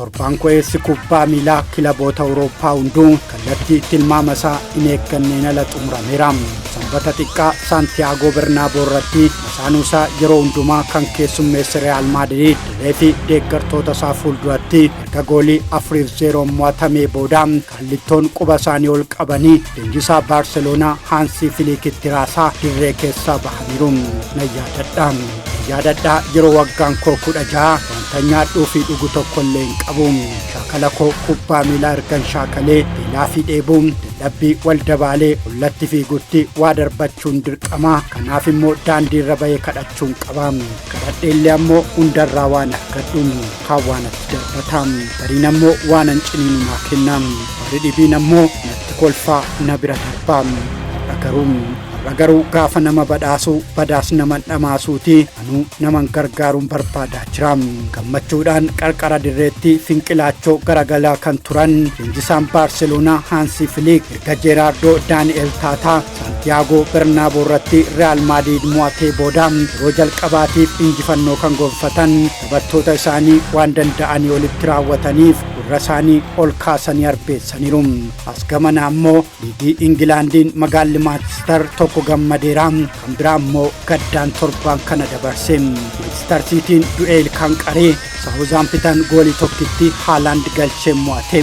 Torbaan ko'eessi kubbaa miilaa kilaboota Awurooppaa hunduu kallattii tilmaama isaa hin eegganneen ala xumurameera. Sanbata xiqqaa Saantiyaagoo Bernaaboo irratti masaanuusaa yeroo hundumaa kan keessummeesse Real Maadriid dirree fi deeggartoota isaa fuulduratti erga goolii 4-0 mo'atamee booda kaallittoon quba isaanii ol qabanii leenjisaa Baarseloonaa Haansii Filiikitti raasaa dirree keessaa bahaniiru. Nan yaadadha. Yaadadhaa yeroo waggaan koo 16 wanta nyaadhuu fi dhugu tokko illee hin qabu. Shaakala koo kubbaa miilaa ergan shaakalee beelaa fi dheebuu dadhabbii wal dabaalee ollatti fiigutti waa darbachuun dirqama. Kanaaf immoo daandiirra bahee kadhachuun qaba. Kadhadheellee ammoo hundarraa waan argadhu kaan waan natti darbata. Gariin ammoo waan an ciniinu naa kenna. Warri dhibiin ammoo natti kolfaa na bira darba. Har'a garuu gaafa nama badhaasu badaas naman dhamaasuuti anuu naman gargaaruun barbaadaa jira. Gammachuudhaan qarqara dirreetti finqilaachoo garagalaa kan turan leenjisaan Baarseloonaa Haansi Filiik erga Jeeraardoo Daani'el Taataa Saantiyaagoo Bernaaboo irratti Real Maadriid mo'atee booda yeroo jalqabaatiif injifannoo kan gonfatan taphattoota isaanii waan danda'anii olitti raawwataniif gurra isaanii ol kaasanii arbeessaniiru. As gamana ammoo liigii Ingilaandiin magaalli Maanchister tokko gammadeera, kan biraa ammoo gaddaan torbaan kana dabarse. Manchester Cityin du'ee ilkaan qaree Saawuzaampitan goolii tokkitti Haalaand galchee mo'ate.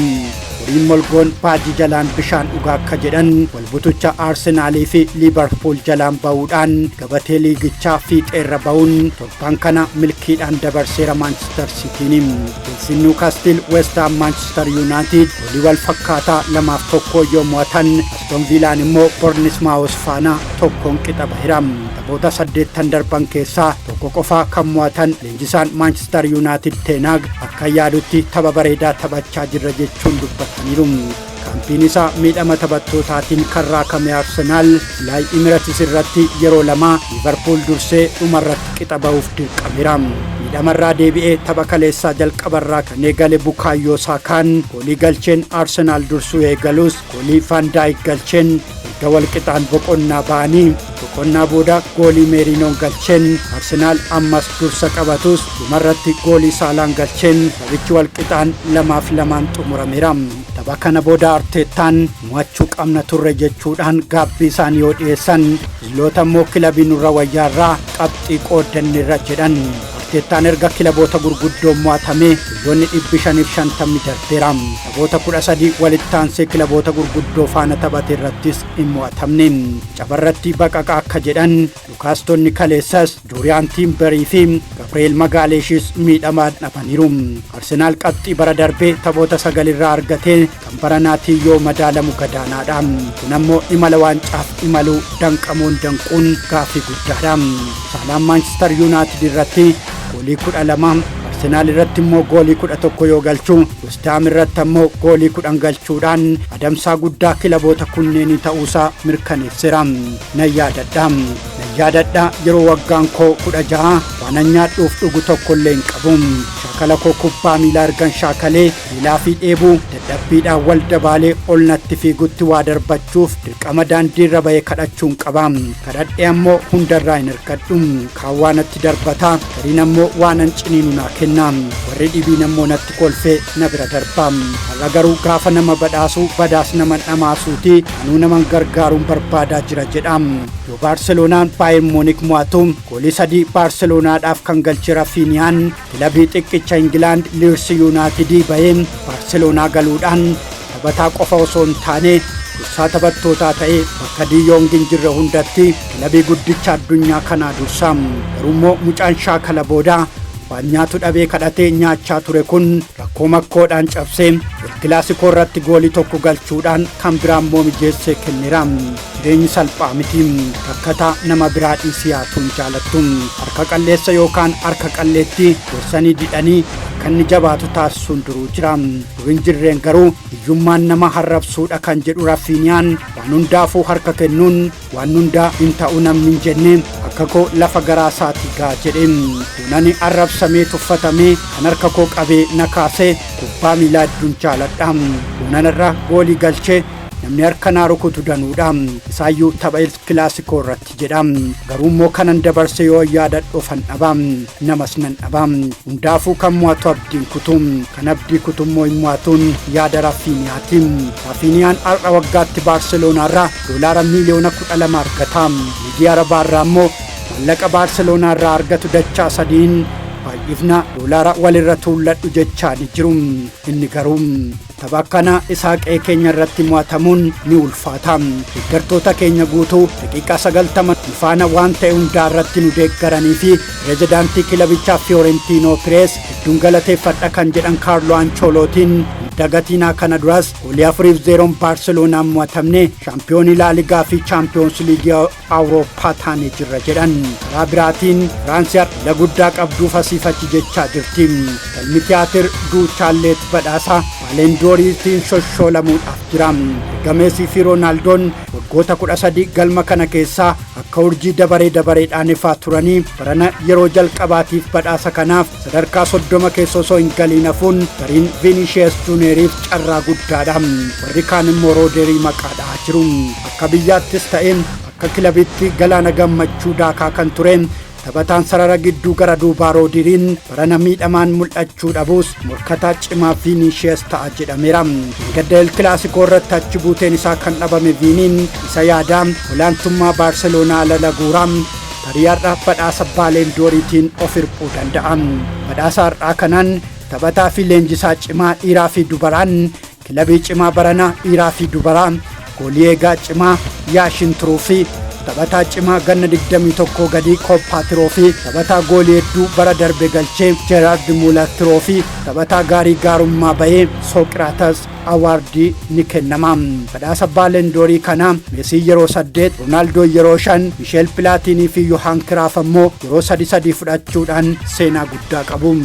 Horiin molgoon baajii jalaan bishaan dhugaa akka jedhan walbutucha Aarsenaalii fi Liibarpuul jalaan ba'uudhaan gabatee liigichaa fiixeerra ba'uun torbaan kana milkiidhaan dabarseera Manchester Cityin. Chelsea, Newcastle, West Ham, Manchester United goolii wal fakkaataa 2-1 yoo mo'atan, Aston Villaan immoo Bournemouth faana 1n qixa baheera. Taphoota 8 darban keessaa tokko qofaa kan mo'atan leenjisaan Manchester United Ten Hag akka yaadutti tapha bareedaa taphachaa jirra jechuun dubbataniiru. Kaampiin isaa miidhama taphattootaatiin kan raakame Arsenaal Filaay Emirates irratti yeroo lama Liverpool dursee dhumarratti qixa ba'uuf dirqameera. Miidhamarraa deebi'ee tapha kaleessaa jalqabarraa kan eegale Bukaayyoo Saakaan goolii galcheen Arsenaal dursuu eegalus, goolii Van Dijk galcheen erga walqixaan boqonnaa ba'anii, boqonnaa booda goolii Meeriinoon galcheen Arsenaal ammas dursa qabatus, dhumarratti goolii Saalaan galcheen taphichi walqixaan 2-2n xumurameera. Tapha kana booda Arteettaan mo'achuu qabna turre jechuudhaan gaabbii isaanii yoo dhiyeessan, Zloota immoo kilabii nurra wayyaarraa qabxii qooddanneerra jedhan. Arteettaan erga kilaboota gurguddoo mo'atamee guyyoonni 550 darbeera. Taphoota 13 walitti aansee kilaboota gurguddoo faana taphate irrattis hin mo'atamne. Cabarratti baqaqa akka jedhan Lukaastonni kaleessas Juuriyaan Tiimbarii fi Gabrieel Magaaleeshis miidhamaa dhabaniiru. Arsenaal qabxii bara darbee taphoota sagalirraa argatee kan baranaatiin yoo madaalamu gadaanaadha. Kun ammoo imala waancaaf imaluu danqamuun danquun gaaffii guddaadha. Saalaan Maanchister Yuunaayitid irratti goolii 12, Arsenaal irratti immoo goolii 11 yoo galchu, Westaam irratti ammoo goolii 10 galchuudhaan adamsaa guddaa kilaboota kunneenii ta'uusaa mirkaneesseera. Nan yaadadha. Nan yaadadha yeroo waggaan koo 16 waan nyaadhuuf dhugu tokko illee hin qabu. Shaakala koo kubbaa miilaa ergan shaakalee beelaa fi dheebuu dadhabbiidhaan wal dabaalee ol natti fiigutti waa darbachuuf dirqama daandiirra bahee kadhachuun qaba. Kadhadhee ammoo hundarraa hin hirkadhu. Kaan waa natti darbata, gariin ammoo waan an ciniinu naa kenna. Warri dhibiin ammoo natti kolfee na bira darba. Har'a garuu gaafa nama badhaasu badaas nama dhamaasuuti anuu naman gargaaruun barbaadaa jira jedha. Yoo Baarseloonaan Baayern Muunik mo'atu goolii sadii Baarseloonaadhaaf kan galche Rafiiniyaan kilabii xiqqicha Ingilaand Liirs Yuunaayitidii bahee Baarseloonaa galuudhaan taphataa qofa osoo hin taane dursaa taphattootaa ta'ee bakka Diiyoong hin jirre hundatti kilabii guddicha addunyaa kanaa dursa. Garuummoo mucaan shaakala booda waan nyaatu dhabee kadhatee nyaachaa ture kun rakkoo makkoodhaan cabsee Kilaasikoo irratti goolii tokko galchuudhaan kan biraa immoo mijeessee kenneera. Jireenyi salphaa miti. Rakkataa nama biraa dhiisii haatuun jaalattu. Harka qalleessa yookaan harka qalleetti gorsanii didhanii akka inni jabaatu taasisuun duruu jira. Dur hin jirreen garuu hiyyummaan nama harrabsuudha kan jedhu Rafiiniyaan, waan hundaafuu harka kennuun waan hundaa hin ta'u namni hin jenne akka koo lafa garaa isaatii ga'a jedhe. Yoonani arrabsamee tuffatamee kan harka koo qabee na kaase kubbaa miilaa hedduun jaaladha. Yoonan irra goolii galchee Namni harka naa rukutu danuudha. Isaayyuu tapha Kilaasikoo irratti jedha. Garuu immoo kanan dabarse yoo yaadadhu ofan dhaba. Namas nan dhaba. Hundaafuu kan mo'atu abdiin kutu. Kan abdii kutu immoo hin mo'atuun yaada Rafiiniyaati. Rafiiniyaan har'a waggaatti Baarseloonaa irraa doolaara miiliyoona 12 argata. Liigii Arabaa irraa immoo maallaqa Baarseloonaa irraa argatu dachaa sadiin baay'ifna, doolaara walirra tuulladhu jechaa ni jiru. Inni garuu tapha akkana isaa qe'ee keenya irratti mo'atamuun ni ulfaata. Deeggartoota keenya guutuu daqiiqaa 90 nu faana waan ta'e hundaa irratti nu deeggaranii fi pireezidaantii kilabichaa Fiyoorentiinoo Pirees hedduun galateeffadha kan jedhan Kaarloo Anchoolootiin, dagatiinaa kana duras goolii 4-0n Baarseloonaan mo'atamne shaampiyoonii Laaligaa fi Chaampiyoons Liigii Awurooppaa taanee jirra jedhan. Karaa biraatiin Firaansi har'a guddaa qabduuf asiif achi jechaa jirti. Galmi Tiyaatir Duuchaalleet badhaasa Baalendooriitiin shoshoolamuudhaaf jira. Erga Meesii fi Roonaaldoon waggoota 13 galma kana keessaa akka urjii dabaree dabareedhaan ifaa turanii, barana yeroo jalqabaatiif badhaasa kanaaf sadarkaa 30 keessa osoo hin galiin hafuun gariin Viinishees Juuneeriif carraa guddaadha. Warri kaan immoo Rooderii maqaadhaa jiru. Akka biyyaattis ta'e akka kilabitti galaana gammachuu daakaa kan ture taphataan sarara gidduu gara duubaa Roodiriin barana miidhamaan mul'achuu dhabuus morkataa cimaa Viinishees ta'a jedhameera. Gadda El Kilaasikoo irratti achi buuteen isaa kan dhabame Viiniin isa yaadaa olaantummaa Baarseloonaa lala guuraa tarii har'a badhaasa Baalendooriitiin of hirphuu danda'a. Badhaasa har'aa kanaan taphataa fi leenjisaa cimaa dhiiraa fi dubaraan, kilabii cimaa baranaa dhiiraa fi dubaraa, goolii eegaa cimaa Yaashin Turuu fi taphataa cimaa ganna 21 gadii Koppaa Tiroofi, taphataa goolii hedduu bara darbe galchee Jeeraard Muular Tiroofi, taphataa gaarii gaarummaa bahee Sooqiraatas Awaardii ni kennama. Badhaasa Baalendoorii kana Meesii yeroo saddeet, Roonaaldoo yeroo shan, Misheel Pilaatinii fi Yohaan Kiraaf ammoo yeroo sadi sadi fudhachuudhaan seenaa guddaa qabu.